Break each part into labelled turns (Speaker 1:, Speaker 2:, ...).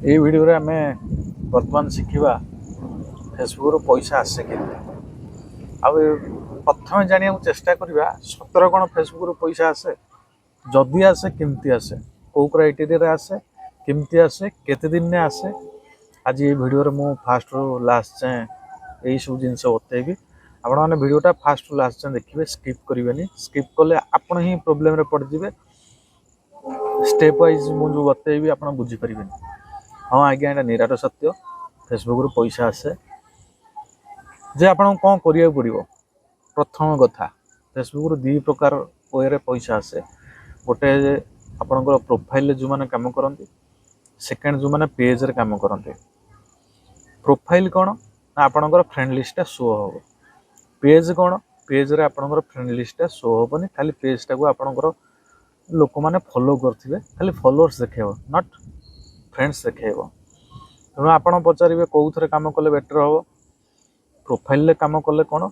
Speaker 1: ଏଇ ଭିଡ଼ିଓରେ ଆମେ ବର୍ତ୍ତମାନ ଶିଖିବା ଫେସବୁକ୍ରୁ ପଇସା ଆସେ କେମିତି। ଆଉ ପ୍ରଥମେ ଜାଣିବାକୁ ଚେଷ୍ଟା କରିବା, ସତରେ କ'ଣ ଫେସବୁକ୍ରୁ ପଇସା ଆସେ? ଯଦି ଆସେ, କେମିତି ଆସେ? କେଉଁ କ୍ରାଇଟେରିଆରେ ଆସେ? କେମିତି ଆସେ? କେତେ ଦିନରେ ଆସେ? ଆଜି ଏଇ ଭିଡ଼ିଓରେ ମୁଁ ଫାଷ୍ଟରୁ ଲାଷ୍ଟ ଯାଏଁ ଏଇସବୁ ଜିନିଷ ବତେଇବି। ଆପଣମାନେ ଭିଡ଼ିଓଟା ଫାଷ୍ଟରୁ ଲାଷ୍ଟ ଯାଏଁ ଦେଖିବେ, ସ୍କିପ୍ କରିବେନି। ସ୍କିପ୍ କଲେ ଆପଣ ହିଁ ପ୍ରୋବ୍ଲେମରେ ପଡ଼ିଯିବେ। ଷ୍ଟେପ୍ ୱାଇଜ୍ ମୁଁ ଯେଉଁ ବତେଇବି, ଆପଣ ବୁଝିପାରିବେନି। ହଁ ଆଜ୍ଞା, ଏଇଟା ନିରାଟ ସତ୍ୟ, ଫେସବୁକ୍ରୁ ପଇସା ଆସେ। ଯେ ଆପଣଙ୍କୁ କ'ଣ କରିବାକୁ ପଡ଼ିବ? ପ୍ରଥମ କଥା, ଫେସବୁକ୍ରୁ ଦୁଇ ପ୍ରକାର ୱେରେ ପଇସା ଆସେ। ଗୋଟେ ଆପଣଙ୍କର ପ୍ରୋଫାଇଲରେ ଯେଉଁମାନେ କାମ କରନ୍ତି, ସେକେଣ୍ଡ ଯେଉଁମାନେ ପେଜ୍ରେ କାମ କରନ୍ତି। ପ୍ରୋଫାଇଲ୍ କ'ଣ ନା ଆପଣଙ୍କର ଫ୍ରେଣ୍ଡ ଲିଷ୍ଟଟା ଶୋ ହେବ। ପେଜ୍ କ'ଣ? ପେଜ୍ରେ ଆପଣଙ୍କର ଫ୍ରେଣ୍ଡ ଲିଷ୍ଟଟା ଶୋ ହେବନି, ଖାଲି ପେଜ୍ଟାକୁ ଆପଣଙ୍କର ଲୋକମାନେ ଫଲୋ କରିଥିବେ, ଖାଲି ଫଲୋଅର୍ସ ଦେଖେଇବ, not friends ଦେଖେଇବ। ତେଣୁ ଆପଣ ପଚାରିବେ, କେଉଁଥିରେ କାମ କଲେ ବେଟର୍ ହେବ? ପ୍ରୋଫାଇଲରେ କାମ କଲେ କ'ଣ,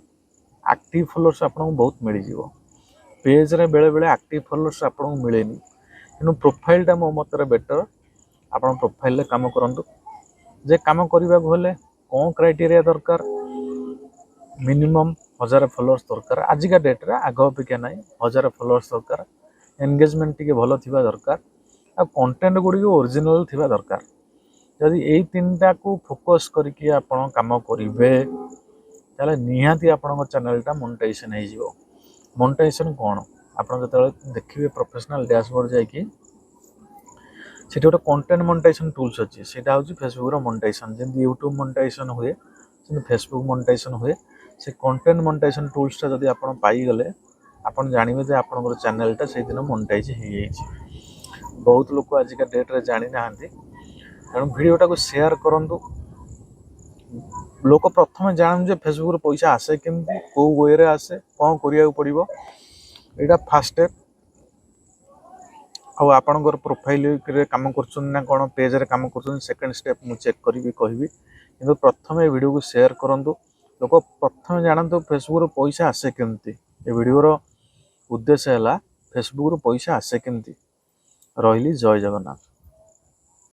Speaker 1: ଆକ୍ଟିଭ୍ ଫଲୋଅର୍ସ ଆପଣଙ୍କୁ ବହୁତ ମିଳିଯିବ। ପେଜ୍ରେ ବେଳେବେଳେ ଆକ୍ଟିଭ୍ ଫଲୋଅର୍ସ ଆପଣଙ୍କୁ ମିଳେନି। ତେଣୁ ପ୍ରୋଫାଇଲଟା ମୋ ମତରେ ବେଟର୍। ଆପଣ ପ୍ରୋଫାଇଲରେ କାମ କରନ୍ତୁ। ଯେ କାମ କରିବାକୁ ହେଲେ କ'ଣ କ୍ରାଇଟେରିଆ ଦରକାର? ମିନିମମ୍ 1000 ଫଲୋଅର୍ସ ଦରକାର ଆଜିକା ଡେଟ୍ରେ, ଆଗ ଅପେକ୍ଷା ନାହିଁ। 1000 ଫଲୋଅର୍ସ ଦରକାର, ଏନଗେଜମେଣ୍ଟ ଟିକେ ଭଲ ଥିବା ଦରକାର, ଆଉ କଣ୍ଟେଣ୍ଟ ଗୁଡ଼ିକ ଓରିଜିନାଲ୍ ଥିବା ଦରକାର। ଯଦି ଏଇ ତିନିଟାକୁ ଫୋକସ୍ କରିକି ଆପଣ କାମ କରିବେ, ତାହେଲେ ନିହାତି ଆପଣଙ୍କ ଚ୍ୟାନେଲଟା ମନିଟାଇଜେସନ୍ ହେଇଯିବ। ମନିଟାଇଜେସନ୍ କ'ଣ? ଆପଣ ଯେତେବେଳେ ଦେଖିବେ ପ୍ରଫେସନାଲ୍ ଡ୍ୟାସବୋର୍ଡ଼ ଯାଇକି, ସେଠି ଗୋଟେ କଣ୍ଟେଣ୍ଟ ମନିଟାଇଜେସନ୍ ଟୁଲ୍ସ ଅଛି। ସେଇଟା ହେଉଛି ଫେସବୁକ୍ର ମନିଟାଇଜେସନ୍। ଯେମିତି ୟୁଟ୍ୟୁବ୍ ମନିଟାଇଜେସନ୍ ହୁଏ, ସେମିତି ଫେସବୁକ୍ ମନିଟାଇଜେସନ୍ ହୁଏ। ସେ କଣ୍ଟେଣ୍ଟ ମନିଟାଇଜେସନ୍ ଟୁଲ୍ସଟା ଯଦି ଆପଣ ପାଇଗଲେ, ଆପଣ ଜାଣିବେ ଯେ ଆପଣଙ୍କର ଚ୍ୟାନେଲଟା ସେଇଦିନ ମନିଟାଇଜ୍ ହେଇଯାଇଛି। ବହୁତ ଲୋକ ଆଜିକା ଡେଟ୍ରେ ଜାଣିନାହାନ୍ତି। ତେଣୁ ଭିଡ଼ିଓଟାକୁ ସେୟାର କରନ୍ତୁ। ଲୋକ ପ୍ରଥମେ ଜାଣନ୍ତୁ ଯେ ଫେସବୁକ୍ରେ ପଇସା ଆସେ କେମିତି, କେଉଁ ୱେରେ ଆସେ, କ'ଣ କରିବାକୁ ପଡ଼ିବ। ଏଇଟା ଫାଷ୍ଟ ଷ୍ଟେପ୍। ଆଉ ଆପଣଙ୍କର ପ୍ରୋଫାଇଲରେ କାମ କରୁଛନ୍ତି ନା କ'ଣ ପେଜ୍ରେ କାମ କରୁଛନ୍ତି, ସେକେଣ୍ଡ ଷ୍ଟେପ୍ ମୁଁ ଚେକ୍ କରିବି, କହିବି। କିନ୍ତୁ ପ୍ରଥମେ ଏ ଭିଡ଼ିଓକୁ ସେୟାର କରନ୍ତୁ। ଲୋକ ପ୍ରଥମେ ଜାଣନ୍ତୁ ଫେସବୁକ୍ରୁ ପଇସା ଆସେ କେମିତି। ଏ ଭିଡ଼ିଓର ଉଦ୍ଦେଶ୍ୟ ହେଲା, ଫେସବୁକ୍ରୁ ପଇସା ଆସେ କେମିତି। ରହିଲି, ଜୟ ଜଗନ୍ନାଥ।